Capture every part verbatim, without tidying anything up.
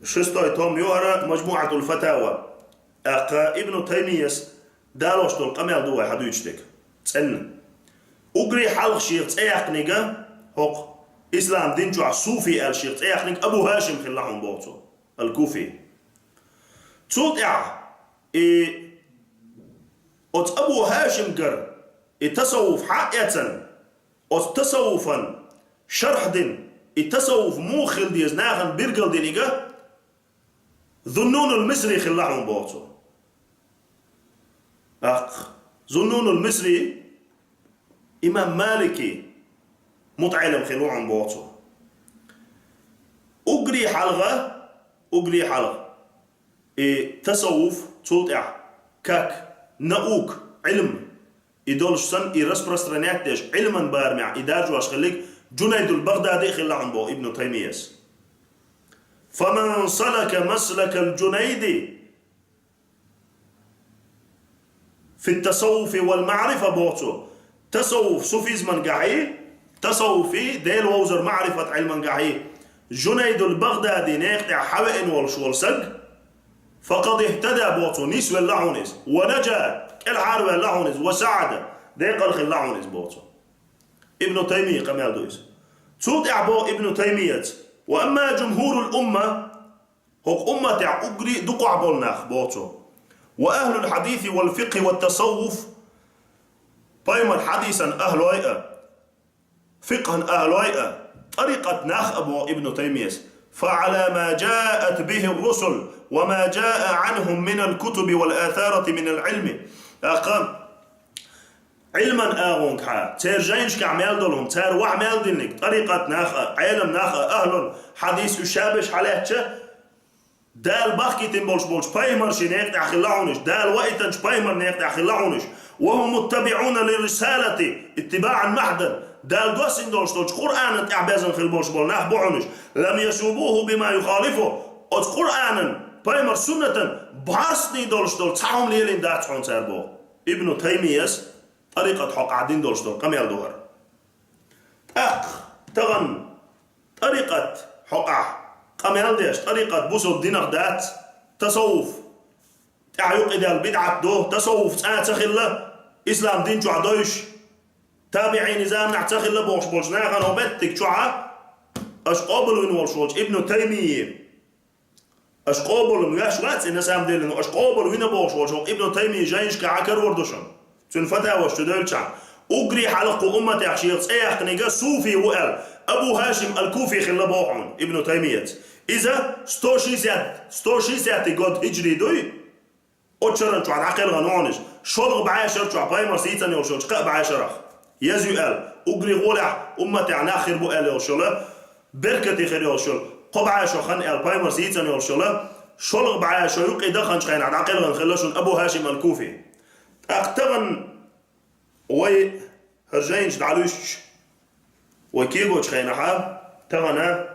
Шестой том ю хӀара Мажмуъатул Фатава. ТӀаккха Ибну Таймияс далош долу къамел ду вай хьадуьйцуш дерг. ЦӀенна. Угри хьалха шех цӀе яьккхинарг, хӀокху ислам дин чохь суфи аьлла шех цӀе яьккхинарг Абу ХӀашим хилла хьуна боху цо, ал-Куфи. Цул тӀаьхьа и оцу Абу ХӀашимгара и тасаввуф хьа а эцна, оцу тасаввуфан шархь дина, и тасаввуф муха хила деза нахана билгалдинарг Зуннунул Мисри хилла хьуна боху цо. ТӀаккха Зуннунул Мисри имам Малики мутаӀеллим хилла хьуна боху цо. Угри хьалха, угри хьалха и тасаввуф, цул тӀаьхьа как наука, Ӏилм, и долуш санна, и распространять деш, Ӏилман барамехь и даржош хилларг Джунайдул Багъдади хилла хьуна боху Ибну Таймияс. «فمن سلك مسلك الجنيد في التصوف والمعرفة», боху цо. Тасаввуф, суфизман гахьий, тасаввуфий, Дела вовзар, маърифат Ӏилман гахьий, Джунайдул Багъдади некъа тӀехь хьавеана волуш волу саг, «فقد اهتدى», боху цо, нисвелла хьуна иза. «ونجا», кӀелхьарваьлла хьуна иза. «وسعد», декъал хилла хьуна иза, боху цо. Ибну Таймия къамел ду иза. Цул тӀаьхьа боху Ибну Таймияц: «وأما جمهور الأمة», хӀокху умматехь угри дукхахь болу нах, боху цо. «وأهل الحديث والفقه والتصوف», пайхамар хьадисан ахлой а, фикъхьан ахлой а, тӀарикъат нах а, боху Ибну Таймияс, «فعلى ما جاءت به الرسل وما جاء عنهم من الكتب والآثار من العلم». ТӀаккха Ӏилман агӀонгахьа, церан жайнашкахь мел долу хӀума, цара ваха мел динниг, тӀарикъат нах а, Ӏелам нах а, ахлул хьадис уьш шабеш хьалаьцча, Дала бахкийтина болуш болчу пайхамарши некъа тӀехь хилла хьуна уьш, Дала ваийтинчу пайхамар некъа тӀехь хилла хьуна уьш. «وهم متبعون للرسالة اتباعا محضا». Дала доссийна долуш долчу Къуръанан тӀехь безна хила болуш болу нах бу хьуна уьш. «لم يشوبوه بما يخالفه». Оцу Къуръанан, пайхамар суннатан бӀаьрсний долуш долу цхьа хӀума лелийна дац хьуна цара боху. Ибну Таймияс тӀарикъат хьокъехь дина долуш долу къамел ду хӀара. ТӀаккха тахана тӀарикъат хьокъехь къамел деш, тӀарикъат бусалба динах дац, тасаввуф тӀаьхьа юкъа и даьлла бидӀат ду, тасаввуф цкъа а ца хилла, ислам дин чохь дойуш, табиӀийн заманахь ца хилла бохуш болчу нахана хӀокху меттиг чохь аша къобалвина волуш волчу Ибну Таймийи, аша къобалвина веш вац и, на самом деле, но аша къобалвина бохуш волчу хӀокху Ибну Таймийи жайнашкахь карор ду шуна. Цуьнан фатаваш чу девлчахь, угри хьалха кху умматех шех цӀе яьккхинарг суфи ву аьлла, Абу ХӀашим ал-Куфи хилла боху хьуна Ибну Таймияц. Иза сто шестьдесят, сто шестьдесятый год хиджри дуй, оцу шаран чохь дӀакхелхина ву хьуна иза. ШолгӀа бӀе шар чохь, пайхамар сийцина йолуш йолчу кхаа бӀе шарах. Еза ю аьлла, угри гӀолехь умматехь нах хир бу аьлла йолуш йолу, беркате хир йолуш йолу, кхо бӀе шо хан аьлла, пайхамар сийцина йолуш йолу, шолгӀа бӀе шо юкъе даханчу хенахь дӀакхелхина хилла шуна Абу ХӀашим ал-Куфи. ТӀаккха тахана вай хӀара жайнаш дӀалуьстуш, вай кегочу хенахьа, тахана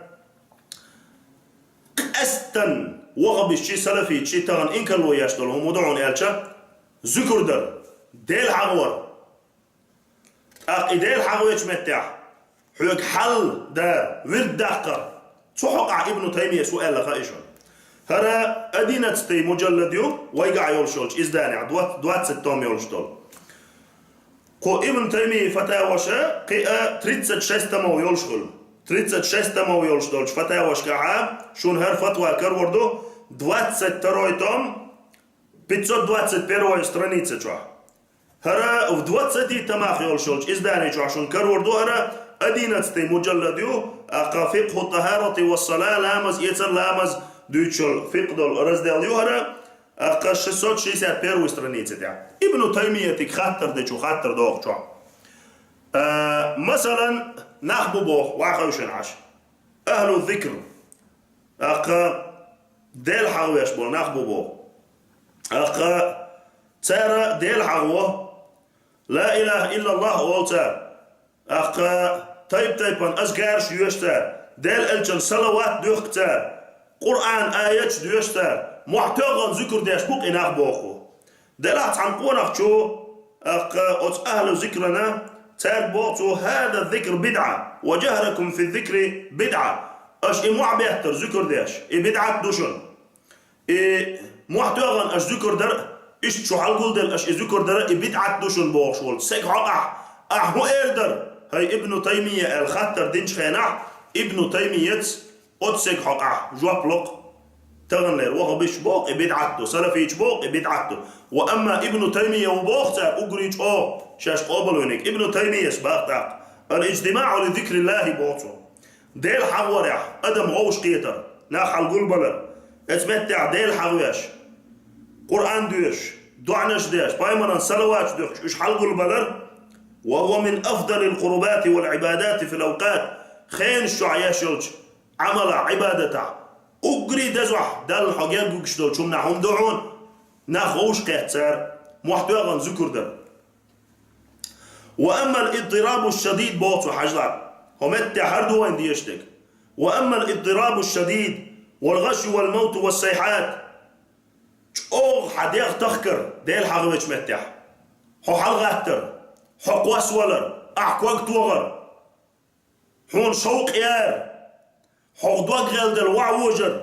къаьстина вахабистчий, салафитчий тахана инкарло еш долу хӀума ду хьуна аьлча, зуькар дар, Дела хьахавар. ТӀаккха и Дела хьахавечу меттехь, хьоьга хьал дан, вирд даккха, цу хьокъехь Ибну Таймияс ву аьлла хаьа шуна. ХӀара одиннадцатый муджаллад ю, вайгахь йолуш йолчу изданехь, двадцать, двадцать том йолуш долу. Кху Ибн Таймийи фатаваша кхиа тридцать шесть томов йолуш хуьлу. Тридцать шесть томов йолуш долчу фатавашкахьа шуна хӀара фатва карор ду, двадцать второй том, пятьсот двадцать первая страница чохь. ХӀара в двадцати томах йолуш йолчу издани чохь шуна карор ду хӀара одиннадцатый муджаллад ю, аккха фикъху тахарати ва сала, ламаз эцар, ламаз дуьйцуш йолу фикъ долу раздел ю хӀара, аккха шестьсот шестьдесят первая страница тӀехь. Ибну Таймиятиг хаттар дечу хаттар дохучохь. А, масалан, нах бу боху, вахавшина Ӏаш. Ахлу зикр. Аккха Дела хьахавеш болу нах бу боху. Аккха цара Дела хьахаво, ла илаха иллаллах олу цара. Аккха тайп-тайпана азкараш йоьшу цара, Дела элчан салават доьхку цара, Къуръан аяташ доьшу цара, мохь тоьгӀан зуькар деш бу-кх и нах боху. Делахь цхьана къонах чу, аккха оцу ахлу зикрана, цаьрга боху цо: «Хаза зикр бидӀа, ва жахракум фи зикри бидӀа». Аша и мохь беттар зуькар деш, и бидӀат ду шуна. И мохь тоьгӀан аша зуькар дар, иштта шу хьалгулделла аша и зуькар дар, и бидӀат ду шуна бохуш волчу сага хьокъехь, ахьа хӀун эр дара, хӀай Ибну Таймия аьлла хаттар динчу хенахь, Ибну Таймияц оцу сага хьокъехь жоп локху. Таханлера ваххабисташ боху, и бидӀат ду, салафиташ боху, и бидӀат ду. Ва амма Ибну Таймия ву боху цара, уггаре чӀогӀа шаьш къобалвинарг. Ибну Таймияс боху тӀаккха: «Ал-иджтимаӀу ли зикриллахи», боху цо. Дела хьахаварехь адам вовшахкхетар, нах хьалгулбалар, оцу меттехь Дела хьахавеш, Къуръан доьшуш, доӀанаш деш, пайхамаран салаваташ дуьхкуш уьш хьалгулбалар, «ва хӀува мин афдалил къурбати вал Ӏибадати фил авкъат», хенаш чохь еш йолчу Ӏамалахь, Ӏибадатахь, уггаре дезахь Далла хьо герга гуш долчу хӀуманах хӀума ду хьуна, нах вовшахкхетта цара, мохь тоьгӀан зуькар дар. «Ва аммал идтирабу шадид», боху цо, хьажал, хӀокху меттехь хӀара ду вайна дезаш дерг. «Ва аммал идтирабу шадид, вал гӀашю вал мавту вас сайхьат». ЧӀогӀа хьан дегӀ тахкар Дела хьахавечу меттехь. Хьо хьалагӀаттар, хьо кхоссавалар, ахь ког тохар. Хьуна шовкъ яр, хьо дог гӀелдала ваха вожар.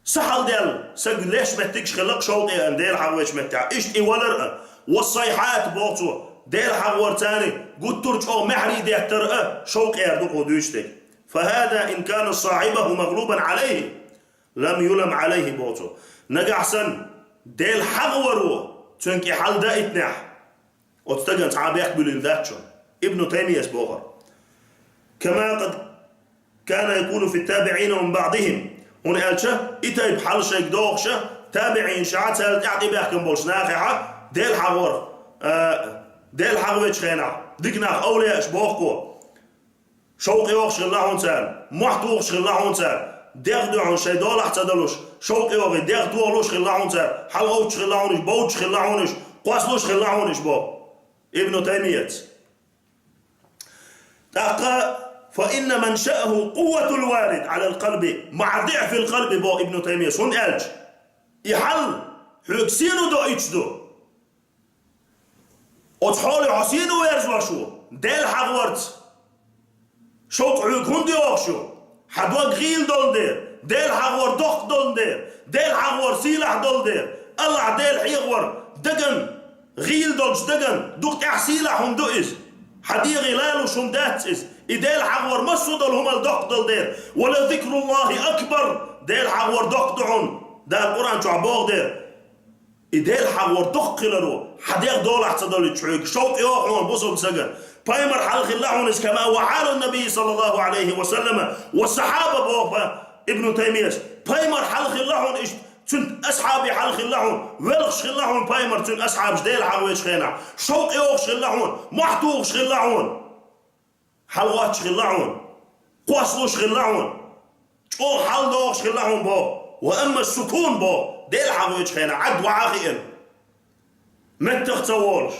Са хьалдел, сага леш меттигаш хилла-кх шовкъе а, Дела хьахавечу меттехь. Иштта и валар а, ва сайхьат боху цо, Дела хьахавар царна гуттар а чӀогӀа маьхьарий деттар а шовкъ яр ду кху дуьйцу дерг. «Фа хӀаза ин кана сахьибаху магълубан Ӏалайхи, лам юлам Ӏалайхи», боху цо. Нагахь санна, Дела хьахаваро цуьнга и хьал даийтинехь, оцу стагана цхьа а бехк буьллийла дац шуна. Ибну Таймияс бохура. «Кама къад кана якуну фи табиӀина ва мин баӀдихим». ХӀунда аьлча и тайпа хьал шайга дохуш, табиӀинашехь, царна тӀаьхьа тӀебаьхкина болчу нахехь, Дела хьахавар, а, Дела хьахавечу хенахь, дика нах, овлияаш боху-кх. Шовкъ йохуш хилла хьуна цара, мохь тухуш хилла хьуна цара, дегӀ дуьхьал шайн долахь ца далуш, шовкъ йохий, дегӀ тохалуш хилла хьуна цара, хьалагӀовттуш хилла хьуна уьш, бовттуш хилла хьуна уьш, кхоссалуш хилла хьуна уьш боху Ибну Таймияс. ТӀаккха: «Фа инна маншааху къувватул варид Ӏалал къалби маӀа диӀфил къалби», боху Ибну Таймияс, хӀунда аьлча и хьал хьоьга сийно доуьйтуш ду. Оцу хьоле хьо сийно верзош ву, Дела хьахаварца. Шовкъ хьоьга хӀунда йохуш ю? Хьан дог гӀийла долу дела, Дела хьахавар доккха долу дела, Дела хьахавар сийлахь долу дела, АллахӀ Дела хьехавар даган, гӀийла долчу даган дукха тӀехь сийлахь хӀума ду иза. Хьан дегӀе лалуш хӀума дац иза. И Дела хьахавар массо а долу хӀумал доккха долу дела. «Ва ла зикруллахи акбар», Дела хьахавар доккха ду хьуна. Дала Къуръан чохь боху дела. И Дела хьахавар доккха хиларо, хьан дегӀ долахь ца долуьйтуш хьоьга, шовкъ йоху хьуна бусалба сагана. Пайхамар хьалха хилла хьуна иза, кама хӀува хьалун набий саллаллаху Ӏалайхи ва саллама, ва сахьаба боху Ибну Таймияс. Пайхамар хьалха хилла хьуна иштта, цуьнан асхьабий хьалха хилла хьуна, велхаш хилла хьуна пайхамар, цуьнан асхьабаш Дела хьахавечу хенахь. Шовкъ йохуш хилла хьуна, мохь тухуш хилла хьуна. ХьалагӀоттуш хилла хьуна, кхоссалуш хилла хьуна, чӀогӀа хьал дохуш хилла хьуна боху, ва амма сукун боху, Дела хьахавечу хенахь Ӏад ваха а хиъна. Меттах ца волуш,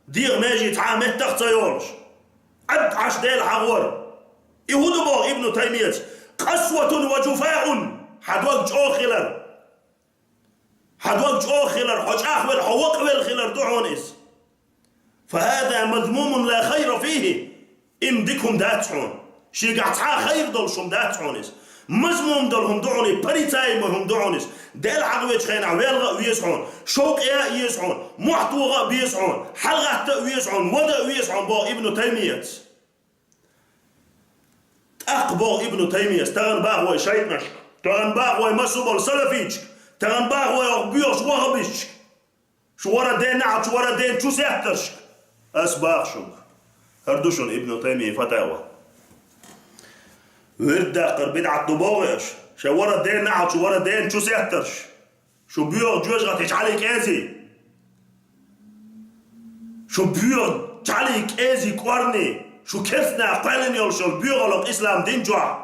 дегӀан меже цхьа а меттах ца йолуш, Ӏад Ӏаш Дела хьахавар. И хӀун ду боху Ибну Таймияс? «Къасватун ва жуфаун», хьан дог чӀогӀа хилар. Хьан дог чӀогӀа хилар, хьо чӀагӀвелла, хьо вакъавелла хилар ду хьуна иза. «Фа хӀаза мазмумун ла хайра фихи». Иза дика хӀума дац хьуна. Шегахь цхьа а хайр долуш хӀума дац хьуна иза. Мазмум долу хӀума ду хьуна, и порицаемый хӀума ду хьуна иза. Дела хьахавечу хенахь велха а веза хьуна, шовкъ ян а еза хьуна, мохь тоха а беза хьуна, хьалагӀатта а веза хьуна, вада а веза хьуна боху Ибну Таймияс. ТӀаккха боху Ибну Таймияс, тахана боху вай шайтӀанашка, тахана боху вай массо а болу салафиташка, тахана боху вай хӀокху боьхачу ваххабисташка. Шу вара ден неӀалт, шу вара ден чу сеттаршка. Ас боху шуьга. ХӀара ду шуна Ибну Таймия фатава. Вирд даккхар бидӀат ду боху аша. Шайн вара ден неӀалт, шу вара ден чу сеттарш. Шу боьха жоьжахати чхьалий кӀезий. Шу боьха чхьалий кӀезий кӀорни. Шу керстанах кхоьллина йолуш йолу боьхалла ислам дин чохь.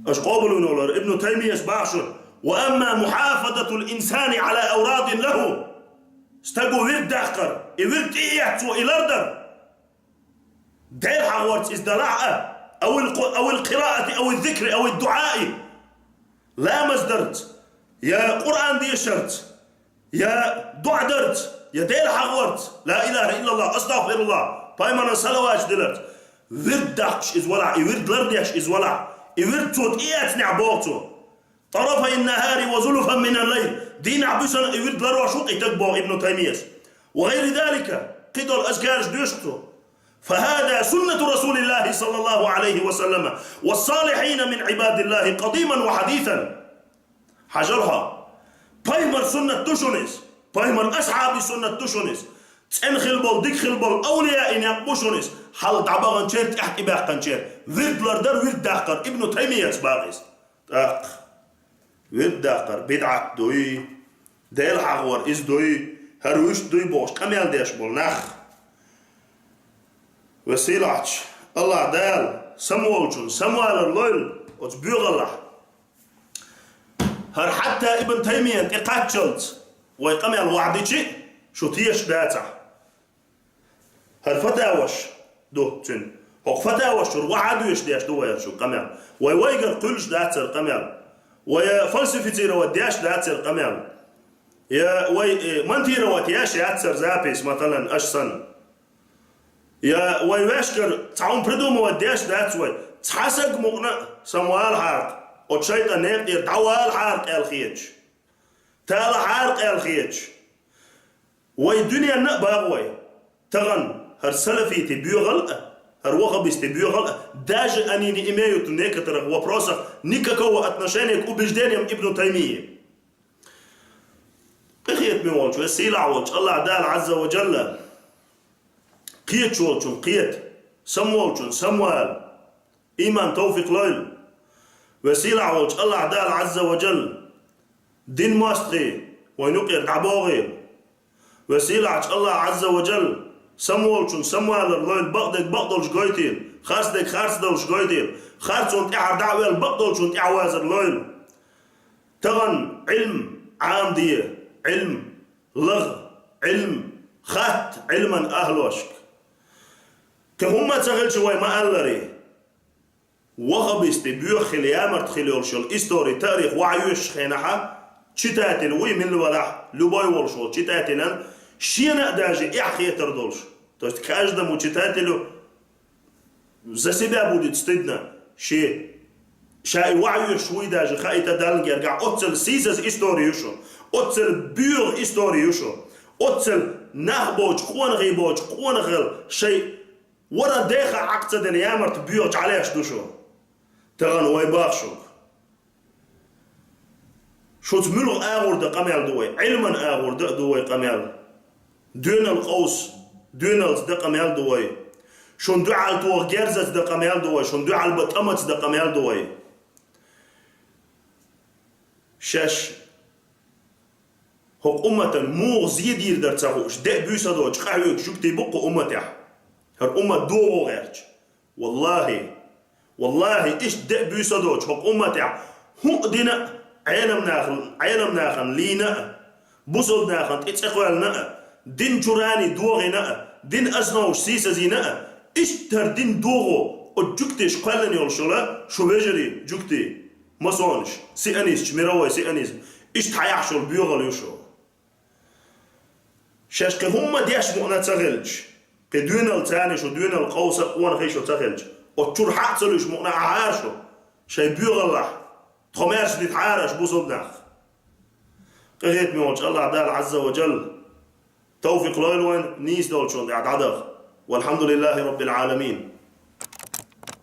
Аша къобалвина волу Ибну Таймияс боху шуна: «Ва амма мухьафазатул инсани Ӏала аврадин лаху». Стаго вирд даккхар, и вирд тӀеэццо и лардар. Дела хьахаварца иза далахь а, авил къу-, авил къираати, авил зикри, авил дуӀаи. Ламаз дарца, я Къуръан дешарца, я дуӀа дарца, я Дела хьахаварца, ла илаха иллаллах, астагфируллах, пайхамарна салаваташ диларца. Вирд даккхаш иза валахь, и вирд лардеш иза валахь, и вирд цо тӀеэцнехь боху цо. طرفي النهار وزلفا من الليل. Дийнахь буьйсанна и вирд ларвеш ву-кх и таг боху Ибну Таймияс. وغير ذلك, кхидолу азкараш доьшу цо. فهذا سنة رسول الله صلى الله عليه وسلم والصالحين من عباد الله قديما وحديثا. Хьажал хьо. Пайхамар суннат ду шуна иза. Пайхамар асхьабий суннат ду шуна иза. ЦӀена хила болу, дика хила болу авлияийн некъ бу шуна иза. Хьалха дӀабаханчеран, тӀаьхьа тӀебаьккхинчеран. Вирд лардар, вирд даккхар Ибну Таймияс боху иза. ТӀаккха вирд даккхар бидӀат дуй, Дела хьахор иза дуй, хӀара вуьшта дуй бохуш къамел деш болу нах. Весийлахьчу Аллах Дала самаволчун самавалар лойла оцу боьхаллахь. ХӀара хьатта Ибн Таймиян тӀе кхаччалц вай къамел вахьдичи, шу тешаш дацахь. ХӀара фатаваш ду цуьнан. ХӀокху фатаваш чуьра вахьа доьшуш деш ду вай хӀара шу къамел. Вай вайгара кхуьлуш дац хӀара къамел. Вай фальсифицировать деш дац хӀара къамел. Я вай, э, монтировать еш яц хӀара запись, маталан, аша санна. Я вай ваьшкара цхьа хӀума придумывать деш дац вай. Цхьа саг мукъана а самавалахьара, оцу шайтӀан некъа тӀера дӀавалахьара къаьлла хеташ. Талахьара къаьлла хеташ. Вай дуьненна а боху вай. Тахана хӀара салафитийн боьхалла а, хӀара ваххабистийн боьхалла а, даже они не имеют в некоторых вопросах никакого отношения к убеждениям Ибн Таймии. Къинхетаме волчу, весийлахь волчу Аллах Дала Азза ва Джалла кхеташ волчун кхета, самаволчун самавала, иман, товфикъ лойла. Весийлахь волчу Аллах Дала Азза ва Джалла дин мостагӀий вайн юкъера дӀабогӀийла. Весийлахьчу Аллах Азза ва Джалла самаволчун самавалар лойла, бакъдерг бакъдолуш гойтийла, харцдерг харцдолуш гойтийла, харцонна тӀаьхьара дӀа а ваьлла, бакъдолчунна тӀаьхьавазар лойла. Тахана Ӏилма Ӏамаде, Ӏилма лагӀа, Ӏилма хатта Ӏилман ахьлошка. Кхин хӀумма а ца хилча вай ма-аллара. Ваххабистийн боьха хила, ямарта хила йолуш йолу истори, таърих вахьа йоьшучу хенахьа, читатель вуй милла валахь, любой волуш волу читателан шена а даже эхь хетар долуш. То есть каждому читателю за себя будет стыдно, шен, ша и вахьа йоьшуш вуй даже хаийта Далла гергахь, оццул сийсаза истори ю шу, оццул боьха истори ю шу, оццул нах боцу, къонахий боцу, къонахалла шайн вара деха Ӏакъ ца дина ямарта боьха чӀалеш ду шу. Тахана вай боху шуьга. Шуьца муьлха агӀор дан къамел ду вай? Ӏилман агӀор дан а ду вай къамел. Доьналла къовса, доьналлица дан къамел ду вай. Шун дуьхьал тоха герзаца дан къамел ду вай, шун дуьхьал бан тӀамаца дан къамел ду вай. Шаьш хӀокху умматан муха зе дийр дара ца хууш, де а, буьйса а доцу къахьоьгуш жуьгтий бу кху умматехь. ХӀара уммат догӀу гӀерташ. Валлахи, валлахи, иштта де а, буьйса а доцу хӀокху умматехь хӀуъа дина а, Ӏелам нахана, Ӏелам нахана лийна а, бусалба нахана тӀе цӀе кхоьллина а, дин чураний догӀийна а, дин основаш сийсазийна а, иштта хӀара дин догӀу оцу жуьгтеша кхоьллина йолуш йола шу вежарий, жуьгтий. Масонаш, сионисташ, мировой сионизм. Иштта хьаяхьаш йолу боьхалла ю шу. Шаьш кхин хӀумма деш мукъана ца хилча, кхин доьналла царний шу, доьналла къовса а, къонахий шу ца хилча, оцу чуьра хьа а ца луьйш мукъана Ӏахьара шу, шайн боьхаллахь, тхо маьрша дитахьара аша бусалба нах. Къинхетаме волчу Аллах Дала Азза ва Джалла тавфикъ лойла вайн нийса долчунна тӀехь дӀадаха. Валхьамдулиллахи Раббил Ӏаламин.